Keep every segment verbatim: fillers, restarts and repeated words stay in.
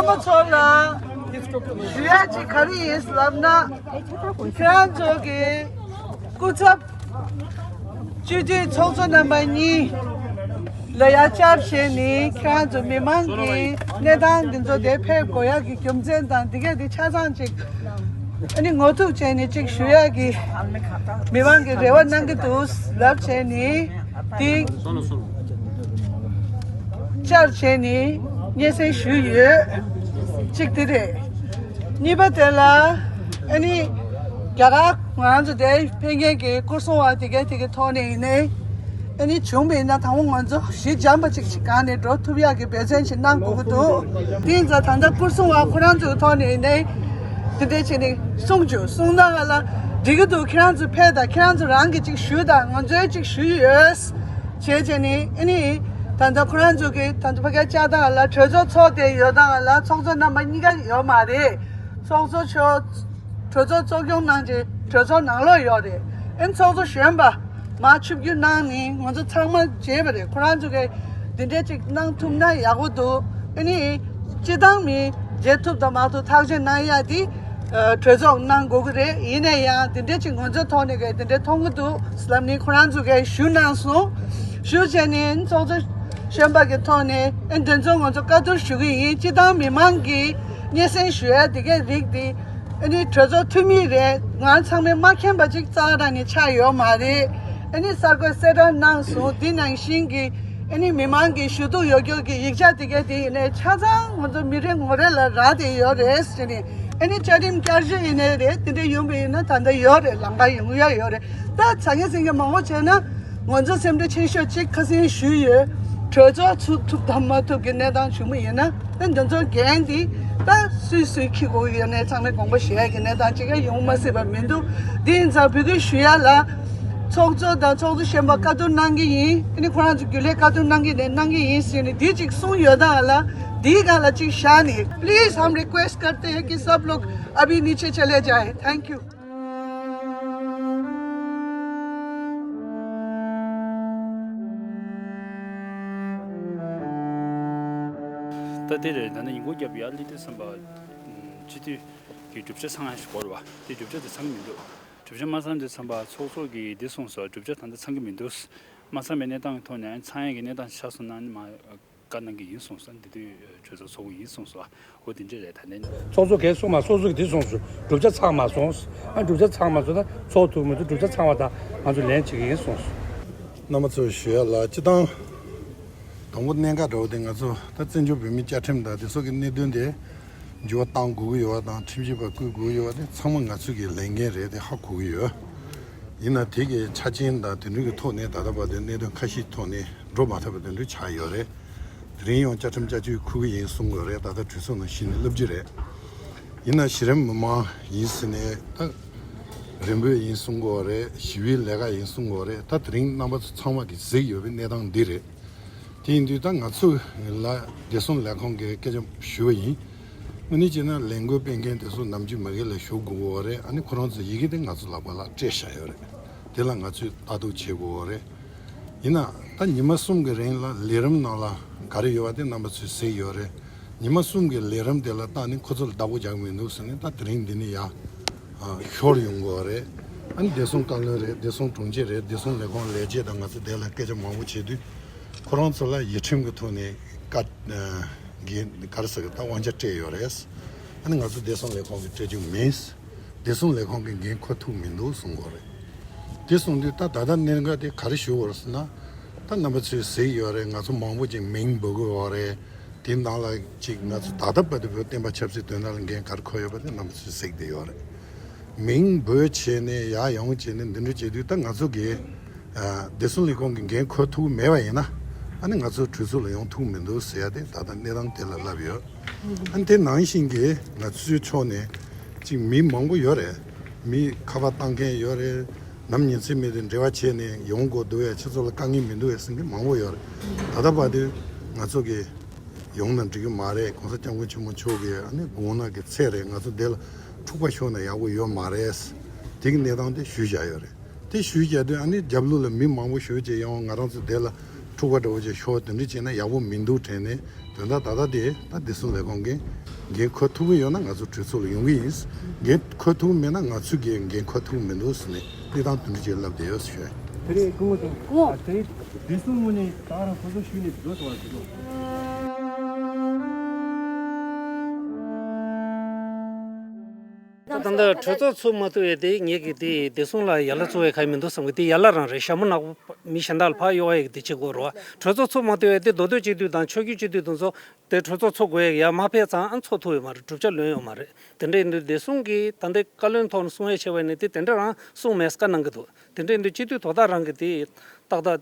ཁོ་ཚོ་ལ་ཞུ་ཡ་ཅིག་ག་རེ་ཡིན་ལབ་ན། ཁྱེད་རང་ཚོ་གི་སྐུ་ཚབ་སྤྱི་འཐུས་ཚོགས་གཙོ་རྣམ་པ་གཉིས་ལ་ཡ་བཅར་བྱས་ནས། ཁྱེད་རང་ཚོ་མི་མང་གི་གནས་སྟངས་འདི་ཚོ་དེ་ཕེབས་དགོས་ཡ་གི་རྒྱུ་མཚན་དང་། འདི་གས་འདི་ཆ་ཚང་ཅིག་ཨ་ནི་ངོ་ཐུག་བྱས་ནས་ཅིག་ཞུ་ཡ་གི་མི་མང་གི་རེ་བ་གནང་གི་འདུག་ལབ་བྱས་ནས། དེ་བཅར་བྱས་ནས་སྙན་སེང་ཞུས་ཡོད། གཅིག་དེ་རེད། གཉིས་པ་དེ་ལ་ཨ་ནི་རྒྱ་གར་ང་ཚོ་དེ་ཕེབས་མཁན་གྱི་སྐོར་སྲུང་བ་དེ་གའི་དེ་གའི་ཐོག་ནས་ཡིན་ནའི། ཨ་ནི་བྱུང་བ་ཡིན་ན་དང་པོ་ང་ཚོ་གཞི་འགྱམ་པ་ཅིག་ཞིག་གང་ནས་འགྲོ་ཐུབ་ཡག་གི་འབད་བརྩོན་ཞིག་གནང་དགོས་ཀྱི་འདུག་དེ་ཡིན་ཙང་ད་ལྟ་སྐོར་སྲུང་བ་ཁོ་རང་ཚོའི་ཐོག་ནས་ཡིན་ནའི་དེ་འདྲས་བྱས་ནས་གསུངས་བྱུང་། གསུངས་ན་ང་ལ་འགྲིག་གི་འདུག་ཁྱེད་རང་ཚོ་ཕེབས་དང་། ཁྱེད་རང་ཚོ་རང་གི་ཅིག་ཞུ་དང་། ང་ཚོའི་ཅིག་ཞུ་ཡོད་བྱས་བྱས་ནས། ཨ་ནི་ད་ལྟ་ཁོ་རང་ཚོ་གི་ད་ལྟ་ཕ་གིར་བཅར་སྟངས་ལ་གྲོས་ཚོགས་ཚོགས་བསྡད་ཡོད་སྟངས་ལ་ཚོགས་གཙོ་རྣམ་པ་གཉིས་ཀ་ཡོད་མ་རེད། ཚོགས་གཙོ་མཆོག་གྲོས་ཚོགས་གཙོ་སྐྱོང་གནང་རྗེས་གྲོས་ཚོགས་ནང་ལོགས་ཡོད་རེད། ཨ་ནི་ཚོགས་གཙོ་གཞོན་པ་མར་ཆིབས་བསྒྱུར་གནང་ནས་ང་ཚོ་ཚང་མ་མཇལ་བ་རེད། ཁོ་རང་ཚོ་གིས་འདི་འདྲས་ཅིག་གནང་ཐུབ་ན་ཡག་པོ་འདུག་ཨ་ནི་སྤྱི་བཏང་མི་མཇལ་ཐུབ་དང་མ་ཐུབ་ཐག་གཅོད་གནང་ཡ་དེ་ཨ་གྲོས་ཚོགས་གནང་དགོས་ཀྱི་རེད། ཡིན་ན་ཡང་འདི་འདྲས་ཅིག་ང་ཚོའི་ཐོག་ནས་གི་འདི་འདྲས་མཐོང་གི་འདུག་ལབ་ནས་ཁོ་རང་ཚོ་གིས་ཞུ་གནང་སོང་། ཞུ་བྱས་ནས་ཚོགས་གཙོ་གཞོན་པ་གི་ཐོག་ནས་ཨ་འདི་ཚོ་ང་ཚོ་བཀའ་བསྡུར་ཞུ་གི་ཡིན། སྤྱི་བཏང་མི་མང་གིས་སྙན་སེང་ཞུ་ཡ་དེ་གའི་རིགས་དེ་ཨ་ནི་གྲོས་ཚོགས་འཐུས་མི་རེད། ང་ཚང་མས་མ་མཁྱེན་པ་ཅིག་རྩ་བ་རང་ནས་ཆགས་ཡོད་མ་རེད། ཨ་ནི་གསར་འགོད་གསལ་བསྒྲགས་གནང་སོང་། འདི་ནང་བཞིན་གྱི་ཨ་ནི་མི་མང་གི་ཞུ་གཏུག་ཡོད་རྒྱུ་གི་ཡིག་ཆ་དེ་གའི་དེ་ཡིན་ནའི་ཆ་ཚང་ང་ཚོ་མི་རེ་ངོ་རེ་ལ་རག་བསྡད་ཡོད་རེད་ཟེར་ནས། ཨ་ནི་བཅའ་ཁྲིམས་བསྐྱར་ཞིབ་ཡིན་ནའི་རེད། དེ་འདྲ་ཡོང་བ་ཡིན་ན་ད་ལྟ་ཡོད་རེད། ལམ་ཁ་ཡོང་ཡ་ཡོད་རེད། ད་ཆ་ངེས་ཟིན་གྱི་མང་པོ་བྱས་ན་ང་ཚོ་སེམས་ཁྲལ་ཆེ་ཤོས་གཅིག་ཁ་སང་ཞུས་ཡོད། གྲོས་ཚོགས་ཚུགས་ཐུབ་དང་མ་ཐུབ་ཀྱི་གནས་སྟངས་བྱུང་བ་ཡིན་ན། ཨ་འདི་ཚོ་འགན་འདི་ད་སུས་སུས་འཁྱེར་དགོས་ཡོད་ནའི་ཚང་མས་དགོངས་པ་བཞེས་ཡ་གི་གནས་སྟངས་གཅིག་ཀྱང་ཡོང་མ་སྲིད་པ་མི་འདུག་དེ་ཡིན་ཙང་འབོད་སྐུལ་ཞུ་ཡ་ལ། ཚོགས་གཙོ་དང་ཚོགས་གཙོ་གཞོན་པ་བཀའ་བསྡུར་གནང་གི་ཡིན། ཨ་ནི་ཁོ་རང་ཚོ་རྒྱུན་ལས་བཀའ་བསྡུར་གནང་གི་ནས་གནང་གི་ཡིན་ཟེར་ནས་འདི་གཅིག་གསུངས་ཡོད་ད་ལ། འདིའི་སྒང་ལ་གཅིག་བཞག་ནས། प्लीज हम रिक्वेस्ट करते हैं कि सब लोग अभी नीचे चले जाए। Thank you. ད་དེ་རེད། ད་ནི་ཡིན་སྐོར་རྒྱབ་ཡ་ལི་དེ་བསམ་པ། སྤྱི་འཐུས་ཀྱི་གྲུབ་ཆ་ཚང་ཡ་ཞིག་དགོས་རེད་བ། དེ་གྲུབ་ཆ་དེ་ཚང་གི་མི་འདུག་གྲུབ་ཆ་མ་ཚང་དུས་ཙམ་པ་ཚོགས་གཙོ་གིས་འདི་གསུངས་སོང་། གྲུབ་ཆ་ད་ལྟ་ཚང་གི་མི་འདུག་མ་ཚང་བའི་གནས་སྟངས་ཀྱི་ཐོག་ནས་ཚང་ཡས་ཀྱི་གནས་སྟངས་ཆགས་སོང་ན་ནི་མ་བཀའ་གནང་གི་ཡིན་གསུངས་སོང་། འདི་དུས་གྲོས་ཚོགས་ཚོགས་ཀྱི་ཡིན་གསུངས་སོང་། འོ་དེ་འདྲས་རེད། ད་ནི་ཚོགས་གཙོ་གས་གསུངས་མ་ཚོགས་གཙོ་གིས་འདི་གསུངས་སོང་། གྲུབ་ཆ་ཚང་མ་སོང་། ཨ་གྲུབ་ཆ་ཚང་མ་སོང་ན་ཚོགས་ཐུབ་མི་འདུག་གྲུབ་ཆ་ཚང་བ་དང་ང་ཚོ་ལན་བྱེད་ཀྱི་ཡིན་གསུངས་སོང་། རྣམ་པ་ཚོར་ཞུ་ཡ་ལ་སྤྱི་བཏང་དང་པོ་གནད་འགག་འདྲ་བོ་དེ་ང་ཚོ་ད་བཙན་བྱོལ་བོད་མིའི་བཅའ་ཁྲིམས་དང་དེ་སོགས་ཀྱི་གནད་དོན་དེ། འགྱུར་བ་གཏང་དགོས་ཀྱི་ཡོད་པ་དང་ཁྲིམས་ཞིབ་པ་བསྐོ་དགོས་ཀྱི་ཡོད་པ་དེ་ཚང་མ་ང་ཚོ་གི་ལས་འགན་རེད། དེ་ཧ་གོ་གི་ཡོད། ཡིན་ན་དེ་གའི་ཆ་རྐྱེན་དང་དེ་འདྲ་གི་ཐོག་ནས་ད་ལྟ་བར་དུ་གནད་དོན་ཁ་ཤས་ཐོག་ནས་འགྲོ་མ་ཐུབ་པ་དེ་འདྲ་ཆགས་ཡོད་རེད། དེ་རིང་ཡང་བཅའ་ཁྲིམས་བསྐྱར་བཅོས་འཁུར་གི་ཡིན་གསུང་གི་ཡོད་རེད། ད་ལྟ་གྲོས་ཚོགས་ནང་གཞི་ནས་སླེབས་ཀྱི་རེད། ཡིན་ན་གཞི་རིམ་མི་མང་ཡིན་ཟེར་ནས་ད་རེ་འབོད་ཡིན་གསུང་གི་ཡོད་རེད། ཞི་བའི་ལས་ཀ་ཡིན་གསུང་གི་ཡོད་རེད། ད་དེ་རིང་རྣམ་པ་ཚོ་ཚང་མ་གིས་གཟིགས་ཡོད་པའི་གནས་སྟངས་འདི་རེད། དེ་ཡིན་དུས་ད་ང་ཚོ་ལ་བདེ་སྲུང་ལས་ཁུངས་ཀྱི་སྐད་ཆ་ཞུ་བ་ཡིན། དངོས་གནས་བྱས་ན་ལས་འགུལ་སྤེལ་མཁན་དེ་ཚོ་ནམ་རྒྱུན་མ་གི་ལ་ཞུ་དགོས་ཀྱི་ཡོད་རེད། ཨ་ནི་ཁོ་རང་ཚོ་ཡི་གེ་དེ་ང་ཚོ་ལག་པ་ལ་སྤྲད་བཞག་ཡོད་རེད། དེ་ལ་ང་ཚོས་ལྟ་རྟོག་བྱེད་དགོས་ཀྱི་ཡོད་རེད། ཡིན་ན་ད་ཉི་མ་གསུམ་གྱི་རིང་ལ་ལས་རིམ་ནང་ལ་ག་རེ་ཡོད་པ་དེ་རྣམ་པ་ཚོས་གཟིགས་ཡོད་རེད། ཉི་མ་གསུམ་གྱི་ལས་རིམ་དེ་ལ་བལྟས་ནས་ཁོ་ཚོ་ལ་བདག་པོ་རྒྱག་གི་མི་འདུག་ཟེར་ནས་ད་དེ་རིང་འདི་ནས་ཡར་ཨ་ཤོར་ཡོང་དགོས་པ་རེད། ཨ་ནི་བདེ་སྲུང་བཀའ་བློན་རེད། བདེ་སྲུང་དྲུང་ཆེ་རེད། བདེ་སྲུང་ལས་ཁུངས་ལས་བྱེད་དང་ང་ཚོ་དེ་ལ་སྐད་ཆ་མང་པོ་བྱེད་དུས་ཁོ་རང་ཚོ་ལ་ཡིག་ཁྲིམས་ཀྱི་ཐོག་ནས་བཀའ་ཨ་གི་ག་རེ་ཟེར་གི་ད་དབང་ཆ་སྤྲད་ཡོད་རེད། ཨ་ནི་ང་ཚོ་བདེ་སྲུང་ལས་ཁུངས་ཀྱིས་སྤྲད་རྒྱུ་མིན། བདེ་སྲུང་ལས་ཁུངས་ཀྱིས་འགན་འཁུར་ཐུབ་མི་འདུག་གསུང་གི་ཡོད་རེད། དེ་གསུང་དུས་ད་ད་ལྟ་གནད་འགག་དེ་ག་རེ་ཞུ་དགོས་རེད་ཟེར་ན། ད་རྣམ་པ་ཚོས་གཟིགས་ཡོད་རེད། ང་ཚོ་མང་པོ་ཅིག་མིང་འབོད་ཀྱི་ཡོད་རེད། དེ་ནང་ལ་ཅིག་ང་ཚོ་ད་ལྟ་བར་དུ་བོད་བསྟན་པ་ཆབ་སྲིད་དོན་དག་ལ་འགན་ག་རེ་འཁུར་ཡོད་པ་དེ་རྣམ་པ་ཚོས་གཟིགས་བསྡད་ཡོད་རེད། མིང་འབོད་བྱས་ནས་ཡར་ཡོང་བྱས་ནས་འདི་འདྲ་བྱེད་དུས་ད་ང་ཚོ་གིས་ཨ་བདེ་སྲུང་ལས་ཁུངས་ཀྱི་འགན་འཁུར་ཐུབ་ཀྱི་མེད་པ་ཡིན་ན། ཨ་ནི་ང་ཚོ་གྲོས་ཚོགས་ལ་ཡོང་ཐུབ་ཀྱི་མི་འདུག་ཟེར་ཡ་དེ་ད་ལྟ་གནས་སྟངས་དེ་ལ་ལབ་ཡོད། ཨ་ནི་དེ་ནང་བཞིན་གྱི་ང་ཚོའི་ཕྱོགས་ནས་ཅིག་མི་མང་པོ་ཡོད་རེད། མི་ཁ་པར་བཏང་མཁན་ཡོད་རེད། ནམ་ཉིན་མཚན་མེད་དུ་འབྲེལ་བ་བྱས་ནས་ཡོང་དགོས་འདུག་ཡ། ཁྱེད་ཚོ་ལ་དཀའ་ངལ་མི་འདུག་ཡ་ཟེར་མཁན་མང་པོ་ཡོད་རེད། ད་ལྟ་བར་དུ་ང་ཚོ་གི་ཡོང་ན་འགྲིག་གི་མ་རེད། ༸གོང་ས་༸སྐྱབས་མགོན་ཆེན་པོ་མཆོག་གི་ཨ་ནི་དགོངས་གནད་ཀྱི་ཚད་རེད། ང་ཚོ་འདི་ལ་འཁྲུག་པ་ཤོར་ན་ཡག་པོ་ཡོད་མ་རེད། དེ་གི་གནས་སྟངས་དེ་ཞུས་བཞག་ཡོད་རེད། དེ་ཞུས་བཞག་དུས་ཨ་ནི་རྒྱབ་ལོགས་ལ་མི་མང་པོ་ཞེ་པོ་ཅིག་ཡོང་། ང་རང་ཚོ་འདི་ལ་འཁྲུག་པ་འདྲ་བོ་ཅིག་ཤོར་དེ་འདྲ་བྱས་ན་ཡག་པོ་མི་འདུག་དྲན་ནས་ དོན་དག་ད་ལྟ་དེ་ད་བདེ་སྲུང་ལས་ཁུངས་ཀྱིས་འགན་འཁུར་ཐུབ་ཀྱི་ཡོད་ན་ང་ཚོ་གྲོས་ཚོགས་ལ་ཡོང་གི་ཡིན། འགན་འཁུར་ཐུབ་ཀྱི་མེད་ན་ང་ཚོས་ཀྱིས་འགན་འཁུར་ཐུབ་ཀྱི་མི་འདུག་ཟེར་ནས་གནས་སྟངས་དེ་འདྲ་ཅིག་ལབ་བསྡད་ཡོད་ཟེར་ཞུ། དེ་རེད། སྐུ་ངོ་དང་། སྐུ་ངོ། ཨ། དེ་རེད། བདེ་སྲུང་ངོས་ནས་ད་རང་ཁོ་ཚོ་ཞུས་ནས་འགྲོ་ཐུབ་པ་ཞིག་འདུག་ད་ལྟ་གྲོས་ཚོགས་ཚུགས་མ་ཐུབ་ཡས་དེ་ངེད་ཀྱིས་དེ་བདེ་སྲུང་ལ་ཡ་ལ་བཙུགས་ཡས་གང་ཡང་མི་འདུག་བསམ་གི། དེ་ཡ་ལ་རང་རེད། ཞྭ་མོ་ནག་པོ་མི་གཞན་དག་ལ་ཕར་གཡོག་ཡས་ཀྱི་དེ་བྱེད་དགོས་རེད་བ། གྲོས་ཚོགས་ཚུགས་མ་ཐུབ་ཡས་དེ་མདོ་སྟོད་སྤྱི་འཐུས་དང་ཆོས་བརྒྱུད་སྤྱི་འཐུས་དེ་ཚོ་དེ་གྲོས་ཚོགས་ཚུགས་དགོས་ཡས་ཡར་མ་ཕེབས་ཙང་ཨ་ཚོགས་ཐུབ་ཡོད་མ་རེད། གྲུབ་ཆ་ལོན་ཡོད་མ་རེད། དེ་འདྲ་ཡིན་དུས་བདེ་སྲུང་གིས་ད་ལྟའི་བཀའ་བློན་ཐོག་ནས་གསུང་ཡས་བྱས་པ་ཡིན་ན་དེ་དེ་འདྲ་རང་གསུང་མེད་ས་ག་གནང་གི་འདུག་དེ་འདྲ་ཡིན་དུས་སྤྱི་འཐུས་དོ་བདག་རང་གིས་དེ་ཏག་ཏག་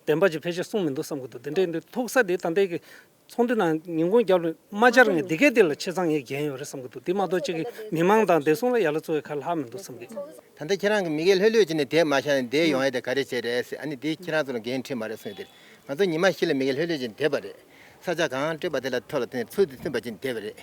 བདེན་པ་ཅིག་ཕལ་ཆེར་གསུངས་མི་འདུག་བསམ་གྱི་འདུག་དེ་འདྲ་ཡིན་དུས་ཐུག་ས་དེ་ད་ལྟའི་གི་ཚོགས་འདུ་ནང་ཉིན་གུང་རྒྱབ་ལ་མ་སྦྱར་ངས་འདི་གའི་དེ་ལ་ཆེ་ཚང་ངས་འགན་ཡོད་རེད་བསམ་གྱི་འདུག་དེ་མ་གཏོགས་གཅིག་གི་མི་མང་དང་བདེ་སྲུང་ལ་ཡ་ལ་བཙུགས་ཡས་ཁ་ལྷག་མི་འདུག་བསམ་གྱི། ད་ལྟ་ཁྱེད་རང་གི་མི་སྒེར་ལྷོད་ལྷོད་བྱས་ནས་བསྡད་མ་བཞག་ནས་བསྡད་ཡོང་ཡས་དེ་ག་རེ་བྱས་རེད་ཟེར། ཨ་ནི་དེ་ཁྱེད་རང་ཚོ་ལ་འགན་འཁྲི་མ་རེད་གསུངས་དེ། ང་ཚོ་ཉི་མ་བཞི་ལ་མི་སྒེར་ལྷོད་ལྷོད་བྱས་ནས་བསྡད་པ་རེད། ས་ཆ་གང་སྤྲད་པ་དེ་ལ་ཐོག་ལ་བརྟེན་ནས་ཚུལ་དེ་མཐུན་པ་བྱས་ནས་བསྡད་པ་རེད།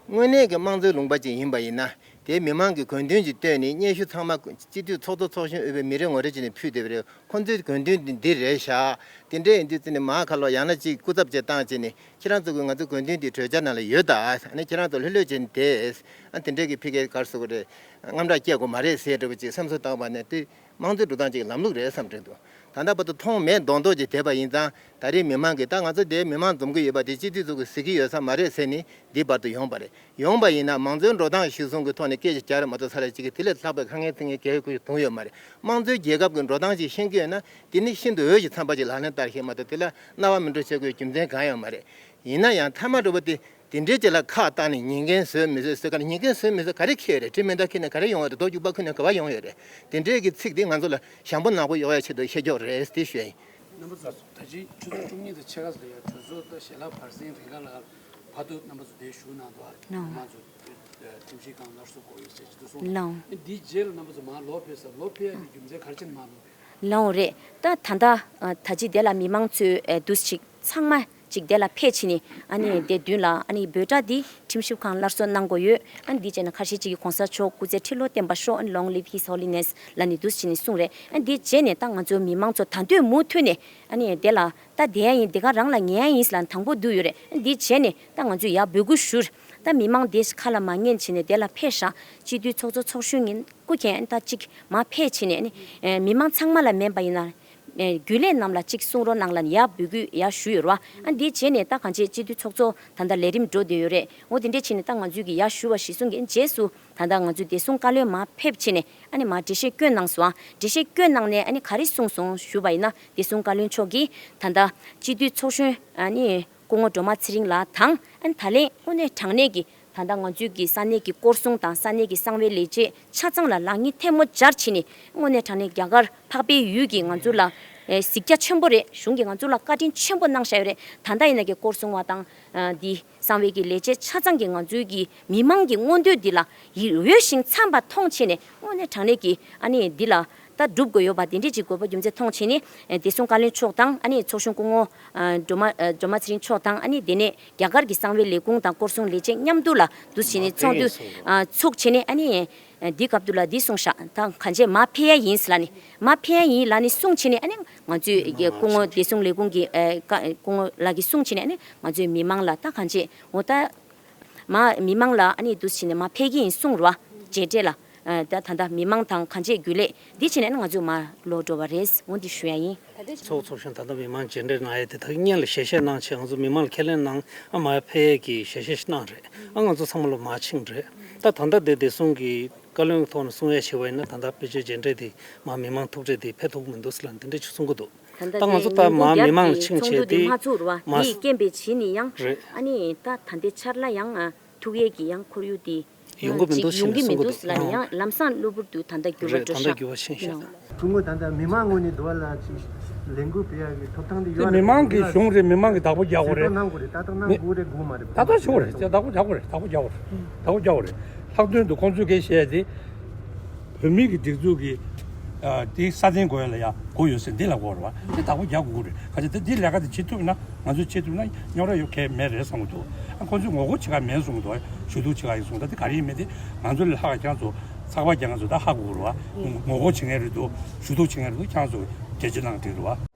དངོས་གནས་ཀྱི་དམངས་གཙོའི་ལུང་པ་ཅིག་ཡིན་པ་ཡིན་ན། དེའི་མི་མང་གི་དགོས་འདུན་ཅིག་བཏོན་ནས་སྙན་ཞུ་ཚང་མ་སྤྱི་འཐུས་ཚོགས་གཙོ་ཚོགས་གཞོན་དབུས་པའི་མི་རེ་ངོ་རེ་བྱས་ནས་ཕུལ་བསྡད་པ་རེད། ཁོང་ཚོའི་དགོས་འདུན་དེ་འདི་རེད་ཤག་དེ་འདྲ་ཡིན་དུས་ཙི་ནས་མར་ཁ་ལོག་ཡང་ན་ཅིག་སྐུ་ཚབ་ཅིག་བཏང་བྱས་ནས་ཁྱེད་རང་ཚོ་གིས་ང་ཚོའི་དགོས་འདུན་དེ་གྲོས་འཆར་ནང་ལ་ཡོད་ད། ཨ་ནི་ཁྱེད་རང་ཚོ་ལྷོད་ལྷོད་བྱས་ནས་བསྡད། ཨ་དེ་འདྲ་གི་ཕི་གའི་ག་རེ་ཟེར་དགོས་རེད། དངངས་སྐྲག་སྐྱེ་དགོས་མ་རེད་ཟེར་འདྲ་པོ་ཅིག་བསམ་ཚུལ་བཏང་བ་ནས་དེ། དམངས་གཙོའི་འགྲོ་སྟངས་ཅིག་ལམ་ལུགས་རེད་བསམ་དྲན་འདུག་ད་ལྟ་བར་དུ་མཐོང་མེད་མདོག་མདོག་ཅིག་བསྡད་པ་ཡིན་ཙང་། ད་རེས་མི་མང་གིས་ད་ང་ཚོ་འདིར་མི་མང་འཛོམས་ཀྱི་ཡོད་པ་དེ་སྤྱི་འཐུས་ཚོ་གིས་གཟིགས་ཀྱི་ཡོད་ས་མ་རེད་ཟེར་ནས་འདི་བར་དུ་ཡོང་བ་རེད། ཡོང་བ་ཡིན་ན་མང་གཙོའི་འགྲོ་སྟངས་གཞིར་བཟུང་གི་ཐོག་ནས་སྐད་ཆ་རྒྱག་རེད་མ་གཏོགས་ས་རེ་གཅིག་གིས་དེ་ལས་ལྷག་པའི་དཀའ་ངལ་འཕྲད་མཁན་གལ་ཡོད་ཁུལ་དུ་ཡོད་མ་རེད། དམངས་གཙོའི་རྒྱལ་ཁབ་ཀྱི་འགྲོ་སྟངས་ཅིག་ཤེས་ཀྱི་ཡོད་ན་དེ་ནི་ཤིན་ཏུ་འོས་ཤིང་འཚམས་པ་ཅིག་ལག་ལེན་བསྟར་ཤེས་མ་གཏོགས་དེ་ལ་རྣ་བ་མི་འགྲོ་བྱེད་དགོས་རྒྱུ་མཚན་གང་ཡང་མ་རེད། ཡིན་ན་ཡང་མཐའ་མ་འགྲོ་བ་དེ། དེ་འདྲའི་ཅིག་ལ་ཁག་བཏགས་ནས་ཉེས་འགན་བཟོས་མི་བཟོས་ཟེར་ག་ནས་ཉེས་འགན་བཟོས་མི་བཟོས་ག་རེ་ཁེལ་ཡོད་རེད། དྲི་མེ་མདའ་ཁྱེར་ནས་ག་རེ་ཡོང་བ་རེད། རྡོ་རྒྱུག་པ་ཁུར་ནས་ག་པར་ཡོང་ཡོད་རེད། དེ་འདྲའི་གི་ཚིག་དེ་ང་ཚོ་ལ་ཞང་པོ་ནག་པོ་གཡོག་ཡ་ཆེད་དུ་བཤད་ཀྱོག་རེད་དེ་ཞུ་ཡ་ཡིན། རྣམ་པ་ཚོ་ད་ཅི་ཆུ་ཚོད་བཅུ་གཉིས་དང་ཕྱེད་ཀ་ཙམ་ལ་ཡ་གྲོས་ཚོགས་ད་ཞལ་ལག་བར་གསེང་རིང་ག་ལ་བར་དུ་རྣམ་པ་ཚོ་དེ་བཞུགས་གནང་འདུག་ཨ་ལའོ། ང་ཚོ་ཁྲིམས་ཞིབ་ཁང་སླར་གསོ་དགོས་ཡོད་ཟེར་ཅིག་ཏུ་གསུངས། ལའོ། འདིའི་རྗེས་ལ་རྣམ་པ་ཚོ་མར་ལོག་ཕེབས་ས་ལོག་ཕེབས་ཡ་གི་རྒྱུ་མཚན་ག་རེ་བྱས་ནས་མར་ལོག་ལའོ་རེད། ད་ད་ལྟ་ད་ཅི་དེ་ལ་མི་མང་ཚོས་འདུ་ཞིག་ཚང་མ་ཅིག་དེ་ལ་ཕེབས་ཕྱིན་ནས་ཨ་ནི་དེ་མདུན་ལ་ཨ་ནི་འབོད་སྒྲ་འདི་ཁྲིམས་ཞིབ་ཁང་སླར་གསོ་གནང་དགོས་ཡོད། ཨ་ནི་འདི་བྱས་ན་ཁ་ཤས་ཅིག་གིས་གོང་ས་མཆོག་སྐུ་ཚེ་ཁྲི་ལོ་བརྟན་པར་ཤོག་ཨ་ནི་Long live His Holiness ལ་ནི་འདུ་བྱས་ནས་གསུངས་རེད། ཨ་ནི་འདི་བྱས་ནས་ད་ང་ཚོའི་མི་མང་ཚོ་ད་འདོད་མུ་མཐུད་ནས་ཨ་ནི་དེ་ལ་ད་དེ་ཡ་ཡིན་དེ་ག་རང་ལ་ཉན་ཡ་ཡིན་ཟེར་ལ་དང་པོ་བསྡུས་ཡོད་རེད། ཨ་ནི་འདི་བྱས་ནས་ད་ང་ཚོས་ཡ་འབོད་སྐུལ་ཞུ། ད་མི་མང་དེ་ཁ་ལ་མ་ཉན་བྱས་ནས་དེ་ལ་ཕེབས་ཤག་སྤྱི་འཐུས་ཚོགས་གཙོ་ཚོགས་གཞོན་གཉིས་སྐུ་མཁྱེན་ད་ཅིག་མ་ཕེབས་བྱས་ནས་ཨ་ནི་མི་མང་ཚང་མ་ལ་མིན་པ་ཡིན་ན། རྒྱུན་ལས་རྣམས་ལ་གཅིག་གསུང་རོགས་གནང་ལབ་ནས་ཡར་འབོད་སྐུལ་ཡར་ཞུས་ཡོད་རེད་བ། ཨ་འདི་བྱས་ནས་ད་གང་ཅི་སྤྱི་འཐུས་ཚོགས་གཙོ་ད་ལྟ་ལས་རིམ་འགྲོ་བསྡད་ཡོད་རེད། འོ་དེ་འདྲས་བྱས་ནས་ད་ང་ཚོས་ཀྱི་ཡར་ཞུ་བ་གཞིར་བཟུང་གི་རྗེས་སུ་ད་ལྟ་ང་ཚོའི་བདེ་སྲུང་བཀའ་བློན་མར་ཕེབས་བྱས་ནས་ཨ་ནི་མར་འགྲེལ་བཤད་བསྐྱོན་གནང་སོང་ཨ། འགྲེལ་བཤད་བསྐྱོན་གནང་ནས་ཨ་ནི་ག་རེ་གསུངས་སོང་ཞུས་པ་ཡིན་ན་བདེ་སྲུང་བཀའ་བློན་མཆོག་གིས་ད་ལྟ་སྤྱི་འཐུས་ཚོགས་གཞོན་ཨ་ནི་སྐུ་ངོ་སྒྲོལ་མ་ཚེ་རིང་ལགས་དང་ཨ་ནི་ད་ལན་དངོས་གནས་དྲང་གནས་ཀྱི་ད་ལྟ་ང་ཚོའི་གི་ས་གནས་ཀྱི་སྐོར་སྲུང་དང་ས་གནས་ཀྱི་གསང་བའི་ལས་བྱེད་ཆ་ཚང་ལ་ལག་གཉིས་ཐལ་མོ་སྦྱར་བྱས་ནས་དངོས་གནས་དྲང་གནས་རྒྱ་གར་འཕགས་པའི་ཡུལ་གྱིས་ང་ཚོ་ལ་ཨེ་གཟིགས་རྒྱ་ཆེན་པོ་རེད། གཞུང་གིས་ང་ཚོ་ལ་བཀའ་དྲིན་ཆེན་པོ་གནང་བཞག་ཡོད་རེད། ད་ལྟ་ཡིན་ན་གི་སྐོར་སྲུང་བ་དང་ཨ་འདི་གསང་བའི་གི་ལས་བྱེད་ཆ་ཚང་གིས་ང་ཚོའི་གི་མི་མང་གི་མངོན་འདོད་འདི་ལ་ཡིད་འོས་ཤིང་འཚམས་པ་མཐོང་བྱས་ནས་དངོས་གནས་དྲང་གནས་ཀྱི་ཨ་ནི་འདི་ལ་ད་སྒྲུབ་དགོས་ཡོད་པ་དེ་འདྲས་ཅིག་དགོས་པ་རྒྱུ་མཚན་མཐོང་བྱས་ནས་ཨེ་བདེ་སྲུང་བཀའ་བློན་མཆོག་དང་ཨ་ནི་ཚོགས་གཞོན་སྐུ་ངོ་ཨ་སྒྲོལ་མ་ཨ་སྒྲོལ་མ་ཚེ་རིང་མཆོག་དང་ཨ་ནི་དེ་ནས་རྒྱ་གར་གྱི་གསང་བའི་ལས་ཁུངས་དང་སྐོར་སྲུང་ལས་བྱེད་མཉམ་དུ་ལ་འདུ་བྱས་ནས་ཚོགས་འདུ་ཨ་ཚུགས་བྱས་ནས་ཨ་ནི་ཨ་འདི་སྐབས་དུ་ལ་འདི་གསུངས་ཤག་ད་གང་བྱས་མ་ཕེབས་ཡ་ཡིན་ཟེར་ལ་ནི་མ་ཕེབས་ཡ་ཡིན་ལ་ནི་གསུངས་བྱས་ནས་ཨ་ནི་ང་ཚོས་ཀྱི་སྐུ་ངོ་བདེ་སྲུང་ལས་ཁུངས་ཀྱི་ཨ་བཀའ་སྐུ་ངོ་ལགས་ཀྱིས་གསུངས་བྱས་ནས་ཨ་ནི་ང་ཚོའི་མི་མང་ལ་ད་གང་བྱས་འོ་ད་མ་མི་མང་ལ་ཨ་ནི་འདུ་བྱས་ནས་མ་ཕེབས་ཀྱི་ཡིན་གསུངས་རོགས་བྱས་འབྲས་ལ། ཨ་ད་ད་ལྟ་མི་མང་དང་གང་བྱས་རྒྱུན་ལས་འདི་བྱས་ནས་ང་ཚོ་མར་ལོག་འགྲོ་བ་རེད། འོ་འདི་ཞུ་ཡ་ཡིན། ཚོགས་ཚོགས་གཞོན་ད་ལྟ་མི་མང་མཇལ་འཕྲད་གནང་ཡས་དེ་དག་སྔོན་ལ་ཞལ་བཞེས་གནང་བྱས་ང་ཚོ་མི་མང་ལ་ཁས་ལེན་གནང་ཨ་མར་ཕེབས་ཡས་ཀྱི་ཞལ་བཞེས་ཤིག་གནང་རེད། ཨ་ང་ཚོ་ཚང་མ་ལོ་མར་ཕྱིན་རེད། ད་ད་ལྟ་དེ་བདེ་སྲུང་གི་བཀའ་བློན་གྱི་ཐོག་ནས་གསུང་ཡས་བྱས་པ་ཡིན་ན་ད་ལྟ་ཕལ་ཆེར་མཇལ་འཕྲད་དེ་མར་མི་མང་ཐུག་འཕྲད་དེ་ཕེབས་ཐུབ་ཀྱི་མི་འདུག་ཟེར་ལ་འདི་འདྲ་ཅིག་གསུང་གི་འདུག་ད་ལྟ་ད་ང་ཚོ་ད་མར་མི་མང་ལ་ཕྱིན་བྱས་དེ་ཚོགས་འདུ་དེ་མ་ཚུགས་རུ་བ་མ་དེ་རྐྱེན་པས་བྱས་ནས་ཡང་རེད། ཨ་ནི་ད་ད་ལྟའི་ཆར་ལ་ཡང་ཨ། ཐུག་ཡས་ཀྱི་ཡང་ཁོར་ཡུག་དེ་ཡོང་གི་མི་འདུག་ཞེས་ཅིག་ཡོང་གི་མི་འདུག་ཟེར་ལ་ནི་ཡང་ལམ་སང་གློ་བུར་དུ་ད་ལྟ་འགྱུར་བ་རེད། འགྲོ་ད་ལྟ་ཤག་འགྱུར་བ་ཕྱིན་ཤག་ལགས། སྐུ་ངོ་ད་ལྟ་མི་མང་ངོས་ནས་འདུ་བ་ལ་ཅིག་ལས་འགུལ་སྤེལ་ཡག་གི་ཐོབ་ཐང་དེ་ཡོད་རེད། མི་མང་གི་གཞུང་རེད། མི་མང་གི་བདག་པོ་རྒྱག་དགོས་རེད། གནང་དགོས་རེད། ད་ལྟ་གནང་དགོས་རེད། དགོས་རེད་དགོས་མ་རེད། ད་ལྟ་བྱེད་དགོས་རེད། བདག་པོ་རྒྱག་དགོས་རེད། བདག་པོ་རྒྱག་དགོས་རེད། བདག་པོ་རྒྱག་དགོས་རེད། ལྷག་དོན་དུ་ཁོང་ཚོས་སྐད་བཤད་དེ་བོད་མི་གི་སྒྲིག་འཛུགས་ཀྱི་དེ་ས་འཛིན་དགོས་ཡ་ལ་ཡ་དགོས་ཡོད་ཟེར་འདི་ལ་དགོས་རེད་བ། དེ་བདག་པོ་རྒྱག་དགོས་ཀྱི་རེད། ག་ཚོད་དེ་འདི་ལས་ཀ་དེ་བྱེད་ཐུབ་ན་ང་ཚོས་བྱེད་ཐུབ་ན་རྙོག་དྲ་ཡོད་མཁན་མེད་རེད་བསམ་གྱི་འདུག་ཨ་ཁོང་ཚོས་ངོ་རྒོལ་བྱེད་ག་མེད་གསུང་གི་འདུག་ཞུ་གཏུག་བྱེད་ག་ཡིན་གསུང་། ད་དེ་ག་རེ་ཡིན་མིན་དེ་ང་ཚོ་ལས་ལྷག་ཁྱེད་རང་ཚོ་ཚགས་པར་རྒྱག་མཁན་ཚོ་ད་ཧ་གོ་གི་རེད་བ། ངོ་རྒོལ་བྱེད་མཁན་རེད་འདུག་ཞུ་གཏུག་བྱེད་མཁན་རེད་འདུག་ཁྱེད་རང་ཚོ་འགྲེལ་བརྗོད་གནང་འགྲིག་རེད་བ།